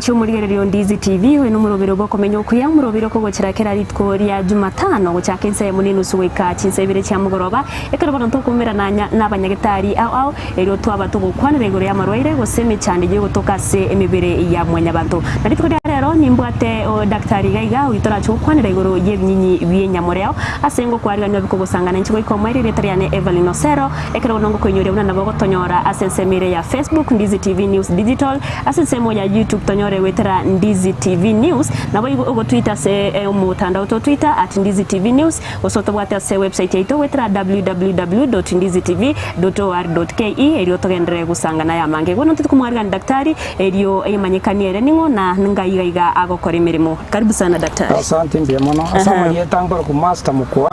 Omwanchi omorigereria o Ndizi TV, oyo nomoroberi obe okomenya okuya, omoroberi okogochera kera rituko ria Jumatano gochaka ensa eyemo na enusu goika chinsa ibere chia mogoroba, ekero bono tokoumera nabanyagetari ao ao, erio twaba togokwanera igoro y'amarwaire gose emechando eyio egotoka ase emebere ya mwanyabanto. Na rituko ria rero nimbwate daktari iga iga oyio torache gokwanera igoro y'ebinyinyi bi'enyamoreo ase ngokwarigania bikogosangana inche goika omoerio erieta riane Evelyn Osero. Ekero bono ngokoinyoria buna nabo ogotonyora ase ensemo ere ya Facebook Ndizi TV News Digital, ase ensemo ya YouTube tonyore goetera Ndizi TV News, naboigo ogotwita ase omotandao to Twitter at Ndizi TV News, gose otobwate ase website yaito goetera www.ndizitv.or.ke erio togenderere gosangana aya amange. Bono ntete komwarigani daktari erio emanyekanie ere ning'o na ngai iga iga agokora emeremo. Karibu sana daktari. Asante mbuya mono. Ase amarieta nkorokwa Master Mokwa.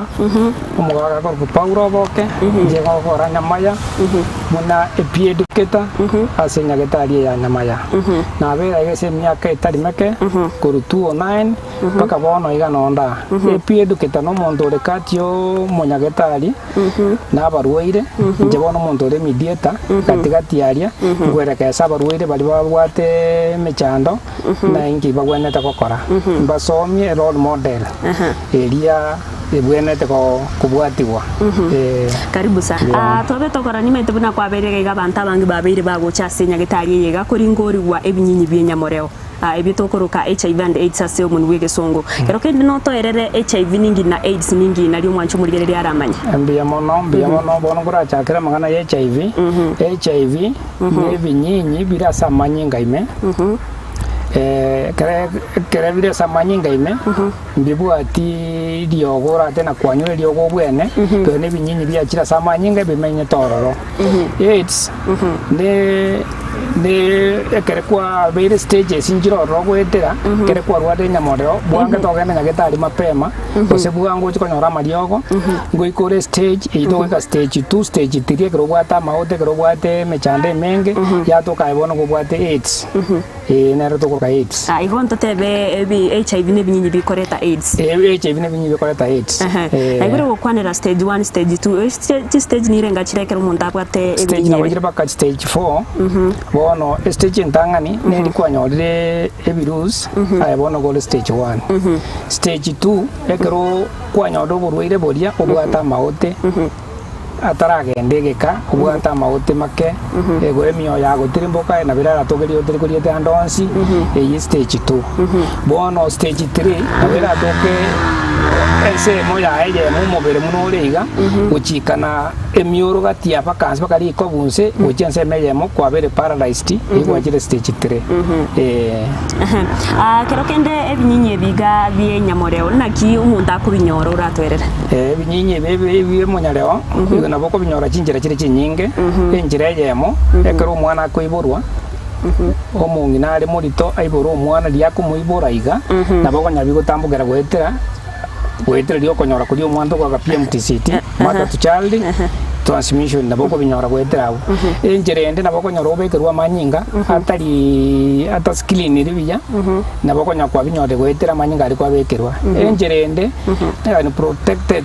Omogaka akorokwa Paulo oboke, inche ngokora Nyamaya, buna epieduketa ase enyagetari eye ya Nyamaya. Nabeire aiga ase emiaka etari meke, korwa 2009 mpaka bono iga nonde aa. Epieduketa na omonto ore kati ya omonyagetari na abarwaire, inche bono omonto ore mediator, gati gati aria, nkwerekesa abarwaire baria babwate emechando, na inki bagwenerete gokora. Mbasomie role model eria. Ebwenerete kobwatigwa. Ee. Karibu sana. Mbuya. Ah, twabe tokora nimaete buna kwabeire iga iga abanto abange babeire bagocha ase enyagetari eye iga koringorigwa ebinyinyi bi'enyamoreo ah, ebio tokoroka HIV and AIDS ase omonwa bw'egesongo. Kero kende notoerere HIV ninki na AIDS ninki nario omwancho omorigereria aramanye. Mbuya mono, mbuya mono. Bono nkorachakere amang'ana ya HIV. HIV na ebinyinyi bire ase amanyinga ime. Ekere ekere bire ase amanyinga ime. Mbibwati riogo orate na kwanyora eriogo obwene, bire nebinyinyi biachire ase amanyinga ebimenyete ororo. AIDS ne ne ekere kwabeire stages nchire ororo ogoetera, ekere kwarwarire enyamorero, bwango togenda nyagetari mapema, gose bwango oche konyora amariogo, ngoika ore stage, eyio togoika stage two, stage three, ekero obwate amaote, ekero obwate emechando emenge, yatoka aye bono kobwate AIDS. Ee, nero tokoroka AIDS. Ah, igo ntotebe ebi HIV nebinyinyi bikoreta AIDS. Ee, HIV nebinyinyi bikoreta AIDS. Ehe. Ee. Naigure gokwanera stage one, stage two, eh, chi stage nire enga chire ekero omonto abwate Stage ebinyinyi nabo ebi. chire mpaka stage four, bono estage entang'ani neri kwanyorire ebirus, aye bono igo ore stage one. Stage two, ekero kwanyorire oborwaire boria obwate amaote, ataragenda egeka, obwate amaote make, ego emioyo yagotirimboka aye nabo eratogerie otari koriete ande onsi, eyio stage two. Bono stage three, nabo eratoke ensemo yaye eyemo omobere buna ore iga, gochikana emioro gati ya mpaka nse mpaka rikobu nse, gochia ensemo eyemo kwabeire paralyzed, eyio gwachire stage three, eh. Ehe. Kero kende ebinyinyi ebi iga bi'enyamoreo, naki omonto akobinyora oratoerere? Ebinyinyi ebi ebi ebi'omonyareo, igo nabo okobinyora chinchera chire chinyinge, enchera eyemo, ekero omwana akoiborwa, omong'ina are morito aibore omwana riria akomoibora iga, nabo okonyora bigotambokera goetera, goetera riria okonyora koria omwana togoaka PMTCT, mother to child transmission nabo okobinyora goetera abwo. Enchera ende nabo okonyora obekerwe amanyinga atari atascreeniri buya, nabo okonyora kwabinyorire goetera amanyinga aria kwabekerwa. Enchera ende, unprotected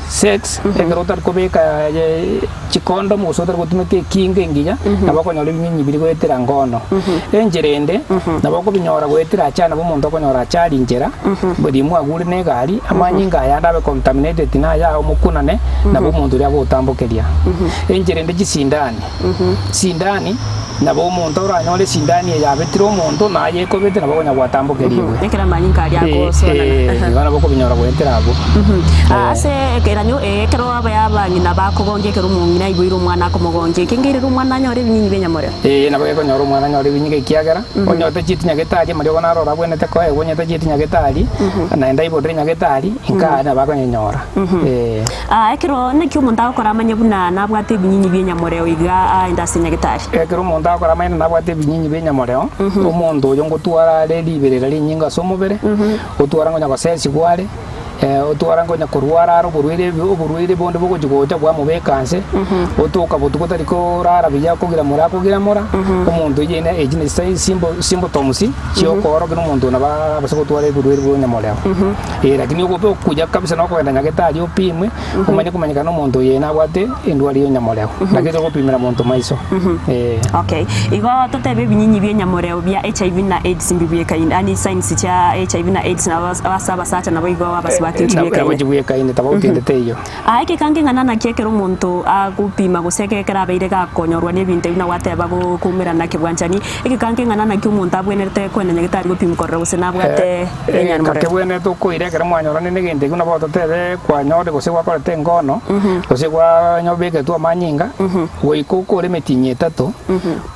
sex, ekero otari kobeka chicondom gose otari gotumeka ekinga engiya, nabo okonyora ebinyinyi biria goetera ngono. Enchera ende, nabo okobinyora goetera achari nabo omonto okonyora achari nchera, riria mwagure na egari, amanyinga aya ande abe contaminated na aya omokunane, nabo omonto oria agogotambokeria. Enchera ende chisindani, sindani, nabo omonto oranyore esindani eye yabetire omonto, naye ekobete nabo okonya gwatambokerigwe. Ekero amanyinga aria agosoanana. Eh, igo nabo okobinyora goetera abwo. Ah, ase ekeranyo eh, ekero abaya abang'ina bakogongia ekero omong'ina aiboire omwana akomogongia, ekengeirire omwana anyore ebinyinyi bia enyamorero. Ee, nabo gekonyora omwana anyore ebinyinyi ekiagera, onye otachieti nyagetari, amariogo naro orabwenerete koegwa, onye tachieti nyagetari, naende aiborire nyagetari, inka nabo akonyenyora. Ee. Ah, ekero naki omonto agokora amanye buna nabwate ebinyinyi bia enyamoreo iga aende ase nyagetari? Ekero omonto agokora amanye buna nabwate ebinyinyi bia enyamoreo, omonto oyo ngotwara are riberera rinyinge ase omobere, otwara ngonya gosesigwa are. Otwara nkonya korwara are oborwaire oborwaire bonde bogochi gocha bwamobeka nse, otoka botuko tari korara buya kogiramora akogiramora, omonto oyio ene echi ne chisa simbo symptoms chiokoorokia na omonto nabo arabase gotwara oborwaire bwa onyamorero. Eh lakini obobe okuya kabisa na okogenda nyagetari opimwe, omanye komanyekana omonto oyo nabwate endwari ya onyamorero, lakini togopimera monto maiso, eh. Okay, igo totebe ebinyinyi bia enyamoreo bia HIV na AIDS mbibiekaine, yaani signs chia HIV na AIDS nabo ase abasacha nabo igo abasubati Nabo nchibiekaine. chibiekaine tofauti ende teiyo. Aa eke kange ng'ana naki ekero omonto agopima gose eke ekero abeire gakonyorwa nebinto ebi na gwateba koumerana kebwanchani, eke kange ng'ana naki omonto abwenerete koenda nyagetari gopimwa korora gose nabwate enyamorero. Kebwenerete okoira ekero mwanyorane negento ekio nabo totebe kwanyorire gose gwakorete engono, gose gwanyobeketwe amanyinga, goika okore emetienyi etato,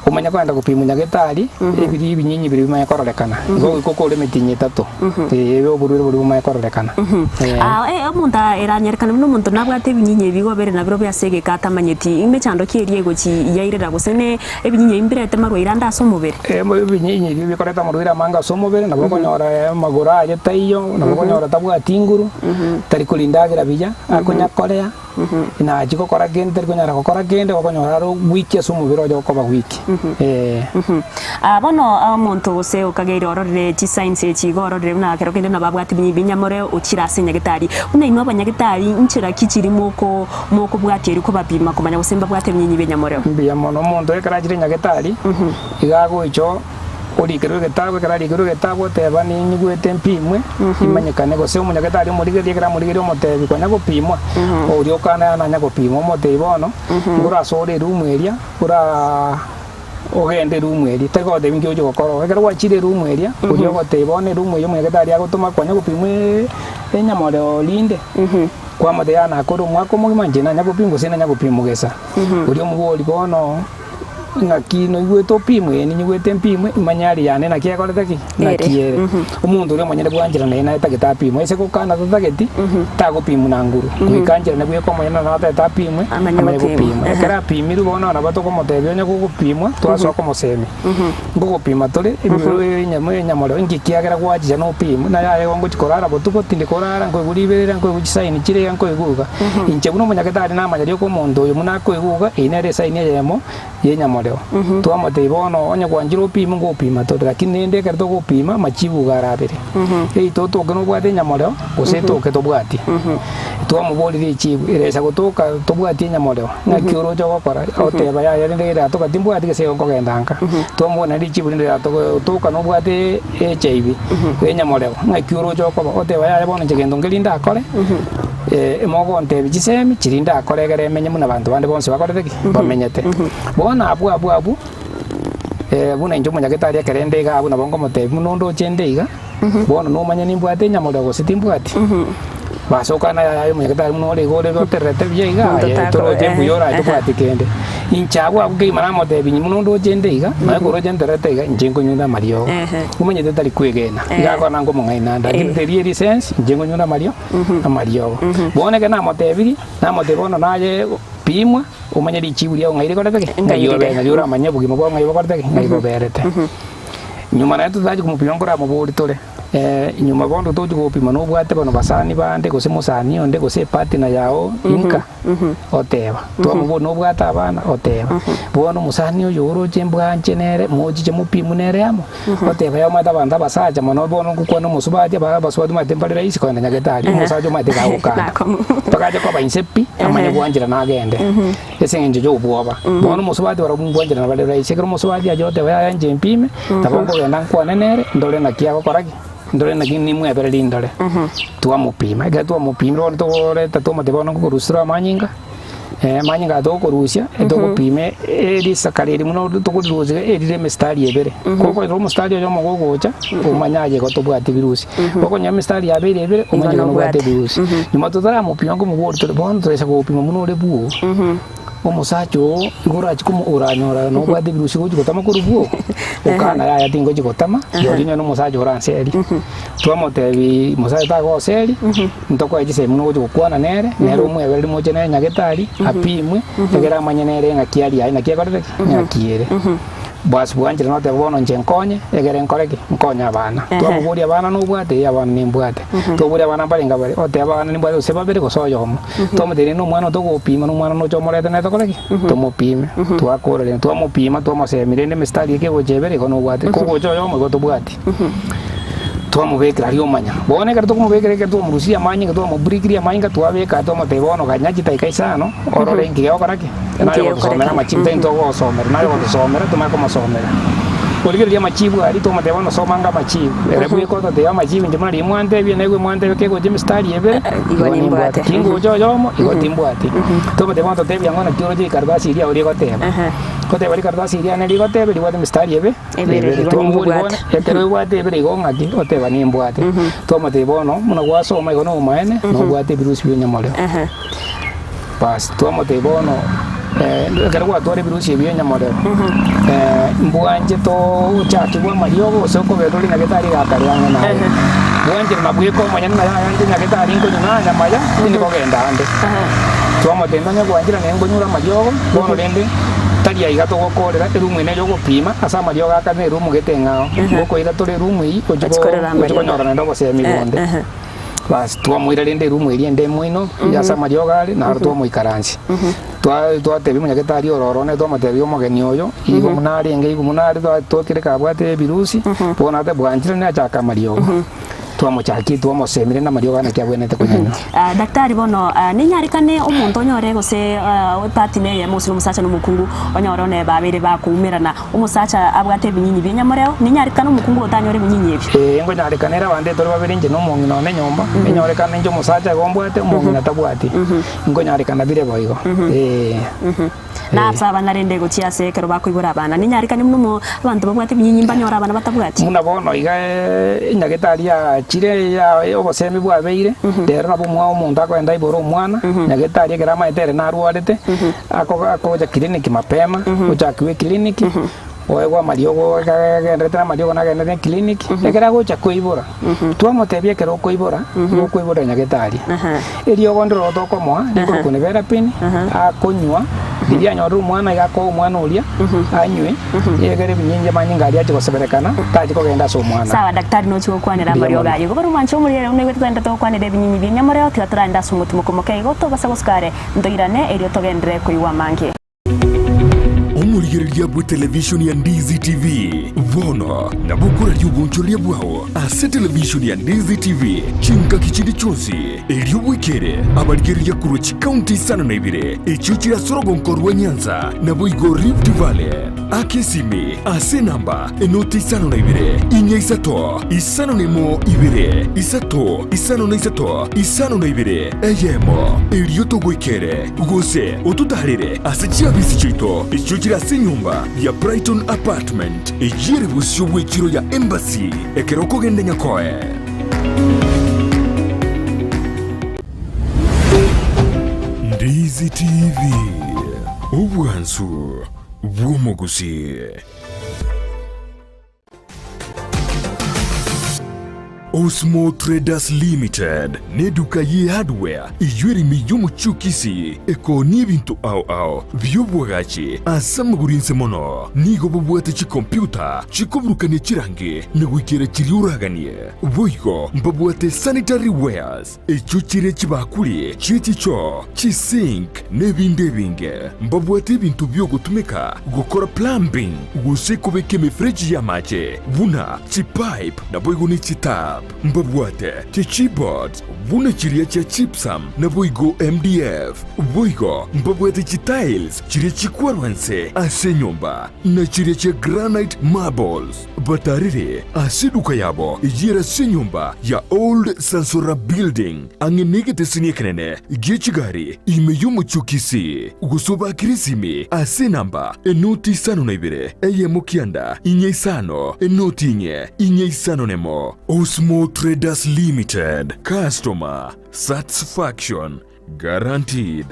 omanye kogenda gopimwa nyagetari, ebiri ebinyinyi biria bimanye kororekana. Igo goika okore emetienyi etato, eh, oborwaire boria bomanye kororekana. Eh. Aa eh, omonto eranyarekane buna omonto nabwate ebinyinyi ebi igo bere nabirobio ase egeka atamanyeti, emechando ki eria egochi yairera gose ne Ebinyinyi ebi mbirete marwaire ande ase omobere. Ebinyinyi ebi bikoreta amarwaire amange ase omobere, nabo okonyora amagoro aye taiyo, nabo okonyora tabwati nguru, tari korindagera buya, akonya korea, nachia gokora kende tari konyara gokora kende, okonyora are weak ase omobere oye okoba weak, eh. Ah, bono omonto gose okageire ororire chisigns echi igo ororire buna kero kende nabo abwate ebinyi binyamore ochire ase nyagetari. Buna inwe abanyagetari nchera ki chiri moko Mokobwatia erio kobapima komanya gose mbabwate ebinyinyi bi'enyamorero. Mbuya mono omonto ekero achire nyagetari, iga agoicha orikerwe egetabu, ekero arikerwe egetabu oteba ninyigwete mpimwe, imanyekane gose omonyagetari omorigereria ekero amorigereria omotebi konya gopimwa, oria okana yaya nanya gopimwa, omotebi bono, ngoro ase ore eroom eria, oraa ogende eroom eria, tari gotebia nki ogochia gokora oo. Ekero gwachire eroom eria, oria ogotebia bono eroom eywo omonyagetari agotoma konya gopimwa enyamorero rinde. Kwamotebia, Yaya nakore omwaka omogima, inche nanya gopimwa gose nanya gopimwa gesa. Oria omobori bono, ng'aki noigwete opimwe? Ee ninyigwete mpimwe, imanye aria yane naki ekorete ki? Naki ere. Omonto oria omonyene bwanchera naye naye tagete apimwe. Ase gokana tatageti, tagopimwa na nguru. Goika ancherane bweka omonyene naro atagete apimwe, Amanye amanye gopimwa. gopimwa. Ekero apimirwe bono nabo tokomotebia onye gogopimwa, twasoa komosemia. Ngogopima tore enyamorero, inki ekiagera gwachicha nopimwe? Naye aye igo ngochia korara botuko, tindi korara, nkoigwa riberera, nkoigwa chisaini chire iga, nkoigwa iga. Inche buna omonyagetari namanya rioka omonto oyo buna akoigwa iga, eyio nere esaini eyemo y'enyamorero. Twamotebia bono onye gwanchire opimwe, ngopima tore, lakini rende ekero togopima, amachibu iga arabere. Either otoke nobwate enyamorero, gose etoke tobwati. Twamoboria richibu, eresa gotoka tobwati enyamorero. Ng'aki oroche ogokora? Oteba, Yaya, rende eratoka timbwati gese igo nkogenda nka. Twamobuna richibu rinde eratoka toka nobwate HIV, enyamorero, ng'aki oroche okoba? Oteba, Yaya bono inche gento nkeria ndakore, mogontebia chisemi chiria ndakore egere emenye buna abanto bande bonsi bakorete ki? Bamenyete. Bono abwo abwo abwo, buna inche omonyagetari ekero inde iga abwo nabo nkomotebia buna ondoche inde iga, Bono nomanye nimbwate enyamorero gose timbwati? Basokana yaya omonyagetari buna ore iga ore otererete buya iga, Monto aye tako- toroche eh, mbuya orache ehe. tobwati kende. Inche abwo abwo kegima namotebia inye buna ondoche inde iga, nonya koroche ntererete iga, inche nkonyunda amariogo. Ehe. Omanyete tari kwegena, Eh. iga akona nkomong'aina ande, lakini Eh. teri eri sense, inche nkonyunda amario, amariogo. Bono ekero namotebirie, namotebia bono naye pimwa, omanye richibu riao ng'ai rikorete ki? Ng'ai Ng'ai rire. obe, ng'ai oramanye obogima bwao ng'ai bokorete ki? Ng'ai boberete. Nyuma naye totachia komopima nkoramoborie tore, nyuma bono tochia gopima nobwate bono basani bande gose mosani onde gose epartner yao inka, oteba. Twamoboria nobwate abana, oteba. Bono omosani oyo oroche mbwanche nere, mochiche mopimwe nere amo, oteba yao omanyete abanto abasacha mono bono ngokwana omosubati aba abasubati omanyete mbare rahisi kogenda nyagetari, omosacha omanyete gagokanda. Mpaka ache koba inse pi, amanye gwancherana agende. Ase engencho y'obwoba. Bono omosubati barabwo mbwancherana bare rahisi. Ekero omosubati acha goteba yaya inche mpime, nabo nkogenda nkwane nere, ndore naki agokora ki, ndore naki nimwebererie ndore. Twamopima, ekero twamopimire bono togoreta twamotebia bono nkokorusera amanyinga, amanyinga aya togokorusia, etogopima erisakara eri buna tokorirusia iga erire emistari ebere. Gokoira omostari oyomo gogocha, omanye aye igo tobwati ebirusia. Gokonyora emistari yabeire ebere, omanye igo nobwate ebirusia. Nyuma totaramopima nkomoboria tore, bono toraisa gopima buna ore bwoo, omosacha oo igo orachi komo oranyora nobwate ebirusia gochi gotama korwa bwoo, okana yaya tingochi gotama, rirorio onye na omosacha oranserie. Twamotebiaa mosacha tagoseria, ntokoe chisemi buna ogochi gokwana nere, nere omwebereri moche nere nyagetari, apimwe, egere amanye nere eng'aki aria aye naki ekorete ki? Ng'aki ere. Basi bwanchire noteba bono inche nkonye, egere nkore ki? Nkonye abana. Twamoboria abana nobwate? Ee abana nimbwate. Twaboria abana mbarenge bare? Oteba abana nimbwate gose babere gose oyomo. Twamotebia rende omwana togopima na omwana noche omorete nere tokore ki? Tomopime. Twakora rende twamopima twamosemia rende emistari eke egocha ebere igo nobwate, kogocha oyomo igo tobwati. Twamobekera aria omanya. Bono ekero tokomobekera ekero twamorusirie amanyinga twamobirikirie amanyinga twabeka twamotebia bono ganya chidakika isano orore inki gegokora ki? Naye ogotosomera amachibu tari intwe ogosomera naye ogotosomera tomanye komosomera. Origereria amachibu aria twamotebia bono soma anga amachibu ere bweka ototebia amachibu inche buna riria mwantebia naigwe mwantebia kegocha emistari ebere Igo igo nimbwate. nimbwate tingocha oyomo igo timbwati. Twamotebia bono totebia ng'o naki oroche rikaratasi eria oria egoteba. Goteba rikaratasi eria neri rigoteba ribwate emistari ebe Ebere, ebere. igo Twamoboria bono nimbwate. ekero ebwate ebere igo ng'aki oteba nimbwate. Twamotebia bono buna gwasoma igo nobomaene nobwate ebirusi bia onyamorero. Bas twamotebia bono ekero gwatwara ebirusi ebi bia onyamorero mbwanche tochakigwe amariogo gose okogenda ore nyagetari egakare ang'e naye. Bwanchire na bweka omonyene naye yaya inche nyagetari nkonywa nanya maya tindi kogenda ande. Twamotebia nonye gwanchire naye nkonyure amariogo bono rende tari aiga togokorera erumu eye neye ogopima ase amariogo aka na erumu gete eng'ao. Ngokoira tore erumu eyio ochie Ochie korora ochie amariogo. konyora naende obosemi bonde. Bas twamoira rende erumu eria ende moino ase amariogo are naro twamoikaransia. Twa twatebia omonyagetari oro oro one twamotebia omogeni oyo igo buna arenge igo buna are twatokire kabwate ebirusi bono ate bwanchire nachake amariogo. Twamochakia twamosemia rende amariogo aya naki abwenerete konyanywa. Ah, daktari bono ah, nenyarekane omonto onyore gose ah, epartner eyemo gose omosacha na omokungu onyore one babeire bakoumerana, omosacha abwate ebinyinyi bia nyamoreo, nenyarekane omokungu otanyore ebinyinyi ebio? Ee, nkonyarekana ere abanto tore babere inche na omong'ina one nyomba, enyorekane inche omosacha igo mbwate, omong'ina tabwati. Nkonyarekana bire boigo, ee. Na ase abana rende gochia ase ekero bakoibora abana, nenyarekane buna omo abanto babwate ebinyinyi mbanyore abana batabwati. Buna bono iga nyagetari yachire ya obosemi bwabeire, rero nabo omwa omonto akogenda aibore omwana, nyagetari ekero amaete ere narwarete, ako akocha clinic mapema, ochakiwe eclinic, oegwe amariogo agenderete na amariogo nagenderete eclinic, ekero agocha koibora, twamotebia ekero okoibora, nigo okoiborera nyagetari. Eriogo ndiro tokomoa, rikorokwa nevirapine, akonywa, riria anyorire omwana iga akoa omwana oria, anywe, egere ebinyinyi amanyinga aria ache goseberekana, tachi kogenda ase omwana. Sawa daktari nochia gokwanera Mbuya amariogo mono. ayio. Igo bono mwanche omorero buna igwe togende togokwanera ebinyinyi bie nyamoreo tiga torarende ase omotimoko moke igo tobasa gosuka are ntoirane erio togenderere koigwa amange. Omorigereria bw'etelevishoni ya Ndizi TV bono nabo okoraria obonchoreria bwao ase televishoni ya Ndizi TV chingaki chinde chionsi, erio bwekere abarigereria korwa chikaunti isano na ibere echio chire ase orogonko rwa Nyanza naboigo Rift Valley. Aka esimi ase enamba enoti 52 4 5 01 2 3 5 52 eyemo, erio togoikere gose ototaarere ase chiabisi chiaito echio chire ase enyomba ya Brighton Apartment, eyio ere bosio bw'echiro ya Embassy ekero okogenda Nyakoe. Ndizi TV, obwansu bw'omogusii. Osmo Traders Limited neduka ye hardware eyio ere ime y'omochie o Kisii ekoonia ebinto ao ao bi'obwagachi ase amagoro inse mono. Nigo bobwate chikompiuta chikoburukania chirangi na goikera chiria oraganie. Boigo mbabwate sanitary wares echio chire chibakuri chie chichoo, chisink na ebinde ebinge. Mbabwate ebinto bi'ogotumeka gokora plumbing gose kobeka emefereji y'amache buna chipipe naboigo ne chitap. Mbabwate chichipboards buna chiria chia gypsum naboigo MDF. Boigo mbabwate chitiles chiria chikwarwa nse ase enyomba na chiria chia granite marbles. Batarire ase eduka yabo eyio ase enyomba ya Old Sansora Building ang'e negeteseni ekenene gie chigari ime y'omochie o Kisii, gose obakere esimi ase enamba enoti 52 1 9 5 enoti 4 4 5 nemo. Osmo Traders Limited, Customer Satisfaction Guaranteed.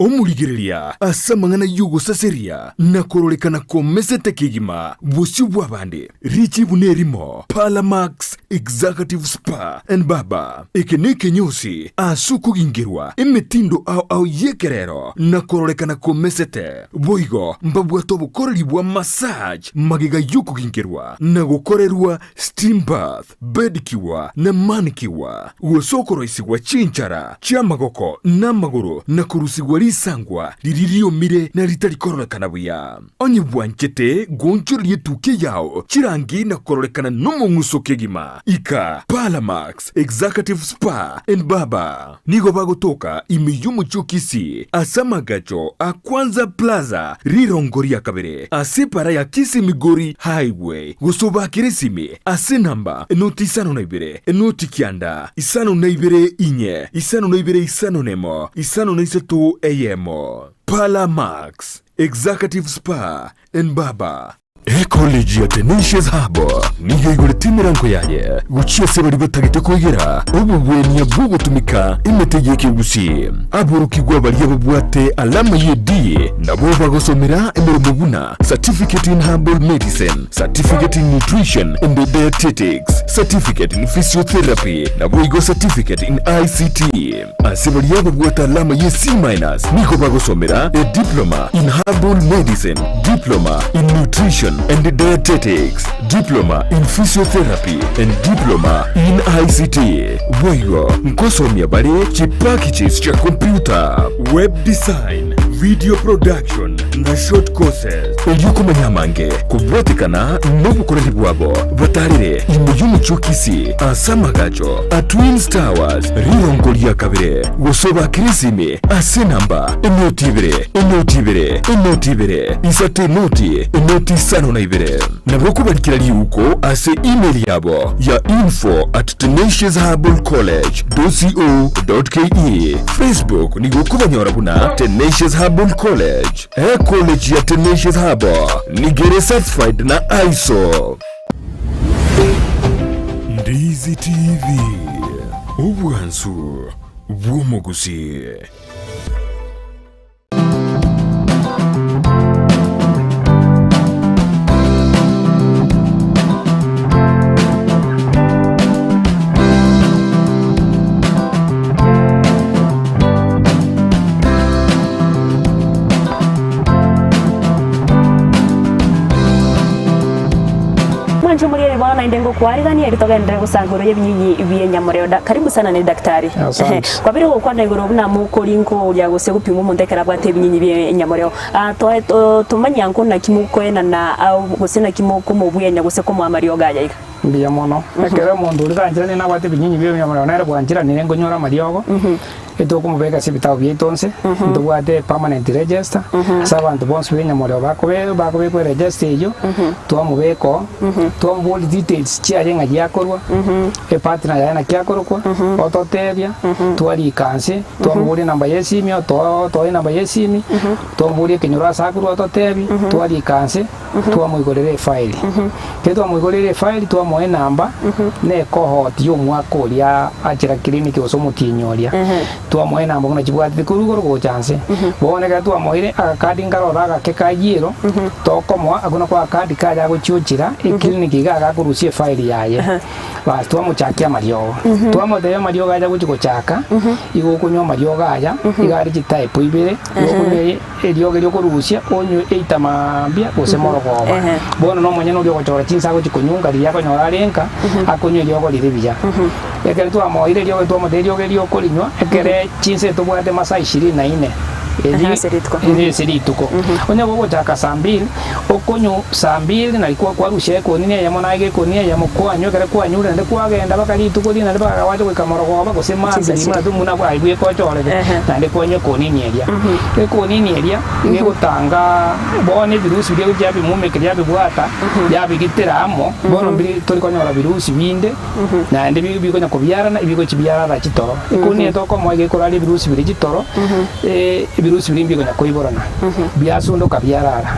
Omorigereria ase amang'ana y'ogosaseria na kororekana komesete kegima bosio bw'abande, richibu nerimo, Parlamax. Executive Spa and Barber. Eke nekenyosi ase okogingerwa emetindo ao ao y'ekerero na kororekana komesete. Boigo mbabwate obokoreri bwa massage magega y'okogingerwa na gokorerwa steam bath, pedicure na manicure, gose okoroisigwa chinchara chi'amagoko na amagoro na korusigwa risangwa riria riomire na ritari kororekana buya. Onye bwanchete goonchoreria etukia yao chirangi na kororekana nomong'uso kegima, ika Parlamax Executive Spa and Barber. Nigo bagotoka ime y'omochie o Kisii ase amagacho a Kwanza Plaza rirongo ria kabere ase epara ya Kisii Migori Highway gose obakere esimi ase enamba enoti 52 enoti 9 52 4 52 51 53 eyemo. Parlor Max Executive Spa and Barber. Ecollege ya Tenacious Hub nigo eigorete emerango yaye gochia ase baria batagete koigera obogwenia bw'ogotumeka emete y'ekegusii. Aborokigwa baria babwate alama ye D nabo bagosomera emeremo buna Certificate in Herbal Medicine, Certificate in Nutrition and Dietetics, Certificate in Physiotherapy naboigo Certificate in ICT. Ase baria babwate alama ye C minus nigo bagosomera a Diploma in Herbal Medicine, Diploma in Nutrition and Dietetics, Diploma in Physiotherapy and Diploma in ICT. Boigo nkosomia bare chipackages chia computer, web design, video production na short courses. Erio komanya amange kobwatekana nobokoreri bwabo, batarere ime y'omochie o Kisii ase amagacho a Twins Towers rirongo ria kabere, gose obakere esimi ase enamba enoti ibere, enoti ibere, enoti ibere, isato enoti, enoti isano na ibere. Nabo okobarikera riuko ase email yabo ya info at tenaciousherbalcollege.co.ke. Facebook nigo okobanyora buna Tenacious Herbal College. Ecollege ya Tenacious Herbal nigo ere certified na ISO. Ndizi TV, obwansu bw'omogusii. Mwanche omoriere bono naende ngokwarigania erio togenderere gosanga igoro y'ebinyinyi bi'enyamoreo. Da, karibu sana ne daktari. Asante. Kwabire gokwana igoro buna mokori nkoria gose gopima omonto ekero abwate ebinyinyi bi'enyamoreo. Ah, toe to- tomanyia nko naki mokoenana au gose naki mokomobwenia gose komoa amariogo aya iga. Mbuya mono. Ekero omonto oria tancheranire nabwate ebinyinyi bi'enyamoreo nere bwancheranire nkonyora amariogo, Etokomobeka ase ebitabu biaito onsi, ntobwate permanent register, ase abanto bonsi b'enyamorero bakobe bakobekwa eregister eyio, twamobeka oo, twamoboria details chiaye ng'ai akorwa, epartner yaye naki akorokwa, ototebia, twarika nse, twamoboria enamba ya esimi, otoa otoa enamba ya esimi, twamoboria ekenyoro ase akorwa ototebia, twarika nse. Twamoigorera efaili. Ekero twamoigoreire efaili, twamoa enamba na ekohoti y'omwaka oria achera clinic gose omotienyi oria. Twamoa enamba buna chibwatete korwa igoro gocha nse. Bono ekero twamoire agakadi nkaroro agake ka yellow, tokomoa akwo nako agakadi kaye agochiochera eclinic iga agakorusia efaili yaye. Bas twamochakia amariogo. Twamotebia amariogo aye agochia gochaka, igo okonywa amariogo aya, iga are chitype ibere, igo okonywa Eriogi riokorusia onywe eita mambia gose morogoba. Bono nomonyene oria ogochora chinsa agochia konyunga riria akonyora are nka, akonywa eriogo rire buya. Ekero twamoeire eriogo twamotebia eriogo eri okorinywa ekere chinsa etobwate masaa ishirini na ine eri Ase rituko. eri ase rituko. Onye gogochaka saa mbili, okonywa saa mbili nari kwa kwarusia ekonini eyemo naye ekonini eyemo kwanywa ekero kwanyure naende kwagenda mpaka rituko rinde naende mpaka gwacha goika morogoba gose mambia Chinsa riria chiria. buna buna aye bweka ochorete naende kwanywa ekonini eria. Ekonini eria iga egotanga bono ebirusi biria gochia yabimumeka yabibwata yabigitera amo bono mbiri tori konyora birusi binde naende bi bikonya kobiarana ebigochi biarara chitoro. Ekonini eye tokomoa iga ekoraria ebirusi biria chitoro. Ebirusi biria mbikonya koiborana, biasundoka biarara,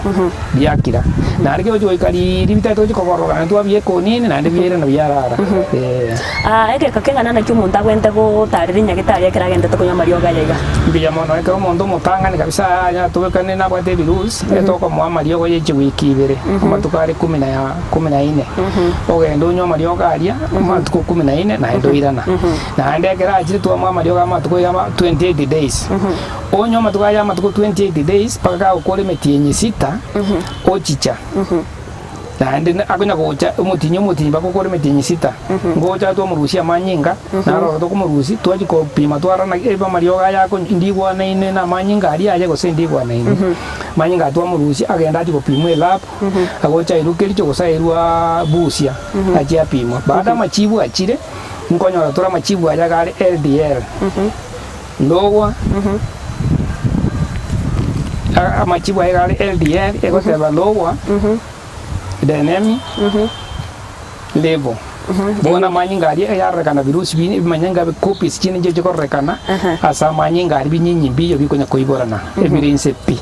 biakira. Naende kegochia goika riiri bitagete gochia kogororoka naende twabieka onini naende biairana biarara. Ee. Aa, egeka keng'ana naki omonto agwenerete gotaarera enyagitari ekero agenderete konywa amariogo aya iga? Mbuya mono ekero omonto omotang'ani kabisa anyatobekane nabwate ebirusi, etokomoa amariogo ye chiwiki ibere, amatuko are kumi na kumi na ine. Ogende onywe amariogo aria amatuko kumi na ine naende oirana. Naende ekero achire twamoa amariogo amatuko iga ama 28 days. Onywe amatuko aya amatuko 28 days mpaka kagokora emetienyi sita, ochicha. Naende na- akonya gocha omotienyi omotienyi mpaka okore emetienyi sita, ngocha twamorusia amanyinga, naro oro tokomorusia, twachia kopima twarora naki ebe amariogo aya akonywa ndigwanaine na amanyinga aria aye gose ndigwanaine. Amanyinga aya twamorusia, agenda achia gopimwa elab, agocha airwe kericho gose airwa busia, achie apimwa. Baada amachibu achire, nkonyora tore amachibu aya iga are LDL, ndogwa, amachibu aya iga are LDL, egoteba lower dynamic level. Bono amanyinga aria ayarorekana virusi bi ebimanyinga copies chinde nchiria chikororekana ase amanyinga aria binyinyi mbiyo bikonya koiborana ebire inse pi.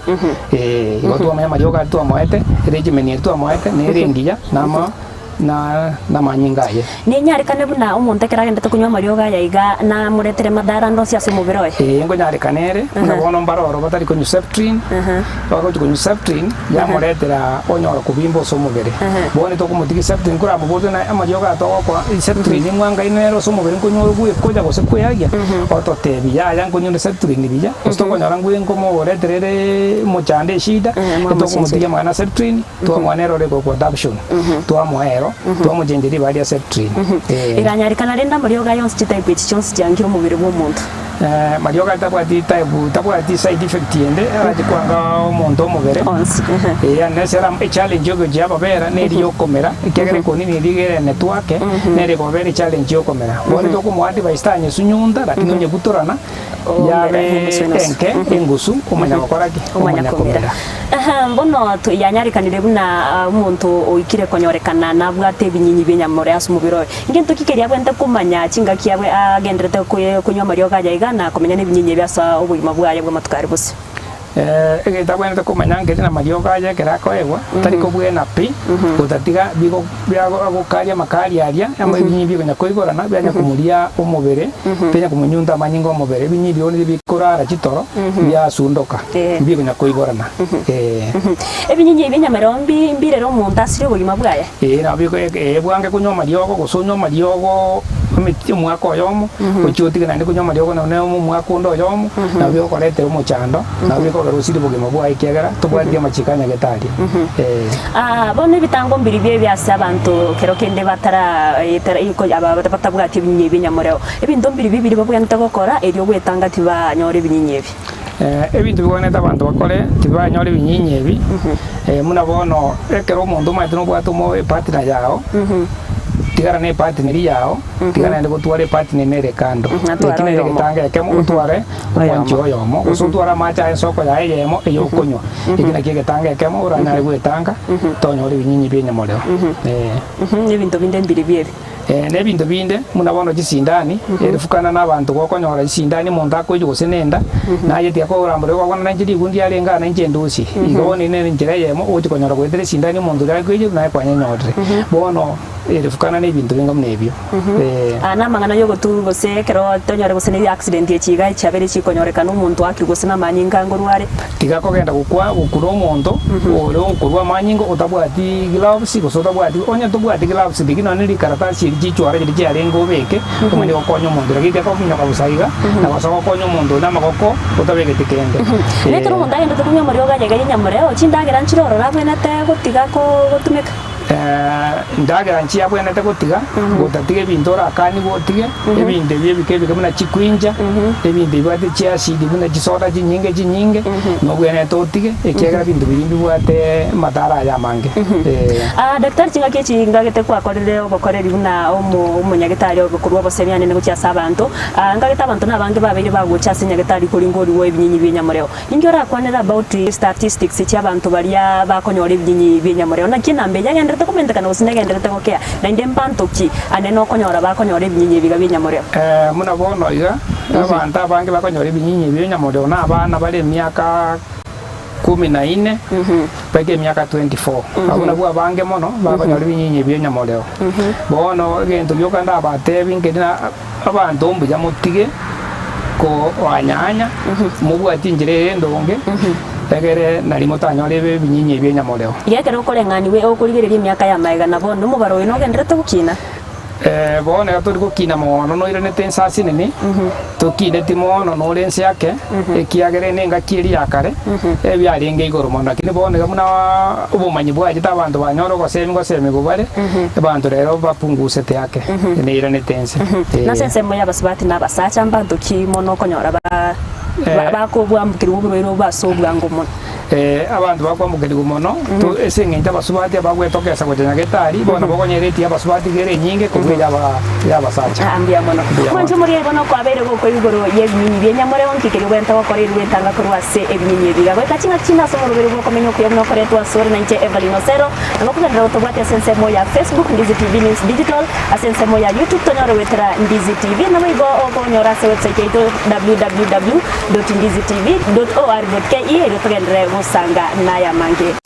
Eh, igo twamanya amariogo aria twamoete, regimen eria twamoete nere engiya nama na namanyinga aye. Nenyarekane buna omonto ekero agendete konywa amariogo aya iga namoretere madhara ande onsi ase omobere oye? Ee, nkonyarekana ere, buna bono mbare oro batari konywa Septrin, bagochia konywa Septrin, yamoretera onyora kobimba ase omobere. Bono tokomotigia Septrin koramoborie ng'a amariogo aya togokoa Septrin ning'o angaine nere ase omobere nkonywa ore gwekonya gose kweagia, ototebia yaya nkonywa Septrin buya, gose tokonyora ngwe nkomoretera ere mochando eshida, tokomotigia amang'ana a Septrin. Twamoa nere ore korokwa Adoption, twamoa ero, twamochencha ribaga ria Septrin. Eh. Eranyarekana rende amariogo aya onsi chitype echi chionsi chiangire omobere bw'omonto. Eh, mariogo aya tabwati type, tabwati side effect ende erache kwanga omonto omobere. Onsi, ehe. Eh, unless era echallenge ogochia yababera neri yokomera, ekiagera ekonini eria iga ere network, nere ekobabera echallenge yokomera. Bono tokomoa advice tanyesunyunta lakini onyebutorana, Omera yabe engusu enusu. enke engusu omanya gokora ki? Omanya Omanya komera. komera. Aha, bono to- yanyarekanire buna ah, omonto oikire konyorekana nabwate ebinyinyi bi'enyamore ase omobere oye. Ngento ki keria abwenerete komanya chingaki abwe agenderete koe- konywa amariogo aya iga na komenya nebinyinyi ebi ase obogima bwaye bw'amatuko aria bosio? Egento abwenerete komanya nkeri namariogo aye ekero akoegwa, tari kobwena pi, gotatiga bigo biago agokaria amakari aria, amo ebinyi bikonya koiborana, bianya komoria omobere, bianya komonyunta amanyinga omobere, ebinyi ebio nigo bikorara chitoro, biasundoka, Eh. mbikonya koiborana, eh. Ebinyinyi ebi enyamera mbi mbirere omonto asire obogima bwaye. Ee, nabo biko ee bwange konywa amariogo, gose onywe amariogo emeti omwaka oyomo, ochie otige naende konywa amariogo nonye omwaka onde oyomo, nabo bigokoretera omochando, nabo bikogera osirie obogima bwaye ekiagera tobwati amachiko a Nyagetari. Ee. Aa, bono ebitango mbiribio ebi ase abanto kero kende batara etara iko aba batabwati ebinyinyi ebi enyamoreo. Ebinto mbiribio biri babwenerete gokora erio gwetanga tibanyora ebinyinyi ebi. Ebinto bigwenerete abanto bakore tibanyora ebinyinyi ebi, buna bono ekero omonto omanyete nobwate omo epartner yao, tigara na epartner eria yao, tiga naende gotwara epartner ende ere kando. Atware Eki nere oyomo. egetanga ekemo otware omwanchi oyomo, gose otware amache aye ensoko yaye eyemo eye okonywa. Eki nakio egetanga ekemo oranyare gwetanga tonyora ebinyinyi bia enyamorero. Ebinto binde mbiribio ebi. Na ebinto binde, buna bono chisindani, erifukana nabanto gokonyora chisindani omonto akoichwa gose nenda, naye tiga korambora igo okobona nainche rigundi riarenge aa nainche ndusie. Igo bono eye nere enchera eyemo ogochia konyora goetera esindani omonto oria akoichire naye kwanyenyorire. Bono erifukana na ebinto binga buna ebio. Ee. Aya namang'ana y'ogotu gose ekero tonyore gose ne accident echi iga chiabeire chikonyorekana omonto akirwe gose namanyinga ngorwa are. Tiga kogenda gokwa gokura omonto ore okorua amanyinga otabwati gloves gose otabwati onye tobwati gloves rigia nonye rikaratasi eri chichwara chiria chiarenge obeke omanye gokonya omonto lakini tiga kominyoka bosa iga na gosa gokonya omonto onde amagoko otabegeti kende. Na ekero omonto agendete konywa amariogo aye iga y'enyamoreo, chindagera nchire ororo abwenerete gotiga ko gotumeka. Endagera nchiabwenerete gotiga, gotatiga ebinto orakanigwe otige, ebinto ebi ebike ebike buna chikwincha, ebinto ebibwate chiacid buna chisoda chinyinge chinyinge, nobwenerete otige, ekiagera ebinto biria mbibwate amatara aye amange. Eh. Ah, daktari chingaki echi ngagete kwakorire obokoreri buna omo omonyagetari obe korwa obosemi anene gochia ase abanto, ah ngagete abanto nabange babeire bagocha ase nyagetari koringorigwa ebinyinyi bia enyamoreo. Ninki orakwanere about statistics chiabanto baria bakonyora ebinyinyi bi'enyamorero? Naki enamba eye yagenderete komentekana gose negenderete gokea? Naende mbanto ki ane nokonyora bakonyora ebinyinyi ebiga bi'enyamorero? Buna bono iga, Abanto abange bakonyora ebinyinyi ebio nyamorero na abana bare emiaka kumi na ine mpaka emiaka 24. Abwo nabwo abange mono bakonyora ebinyinyi ebio nyamorero. Bono egento gioka ndabatebi nkeri na abanto mbuya motige koanyanya, mobwati enchera ere endonge, egere nari motanyore ebe ebinyinyi ebio nyamorero. Iga ekero okoreng'aniwa okorigereria emiaka y'amaega na bono omobaro oyo nogendererete gokina. Bono iga tori gokina mono noiranete ense asinini, tokineti mono nore ense ake, ekiagera ene engaki eria ya kare, ebiarenge igoro mono. Lakini bono iga buna obomanyi bwachete abanto banyora ogosemi ngosemigwa bare, abanto rero bapungusete ake, neiranete ense. Nase ensemo y'abasubati na abasacha mbanto ki mono okonyora ba bakobwambokerigwa oborwaire obo ase obwango mono? Abanto bakwambokerigwa mono to ase eng'encho abasubati abagwetokesa gocha nyagetari, bono bokonyora eti y'abasubati iga ere enyinge kobua eya aba ey'abasacha. Ah, mbuya mono. Mbuya mono. Mwanche omoria bono kwabeire gokwa igoro y'ebinyinyi bi'enyamoreo, nki keria obwenerete gokora erio gwetanga korwa ase ebinyinyi ebi. Iga goika ching'aki chinde ase omoroberi bw'okomenya okuya buna okoretwa asore nainche Evelyn Osero, nabo kogenderera gotobwatia ase ensemo ya Facebook, Ndizi TV News Digital, ase ensemo ya YouTube tonyore goetera Ndizi TV, naboigo okonyora ase website yaito www. Ndizitv. Or. Ke erio togenderere gosanga naya amange.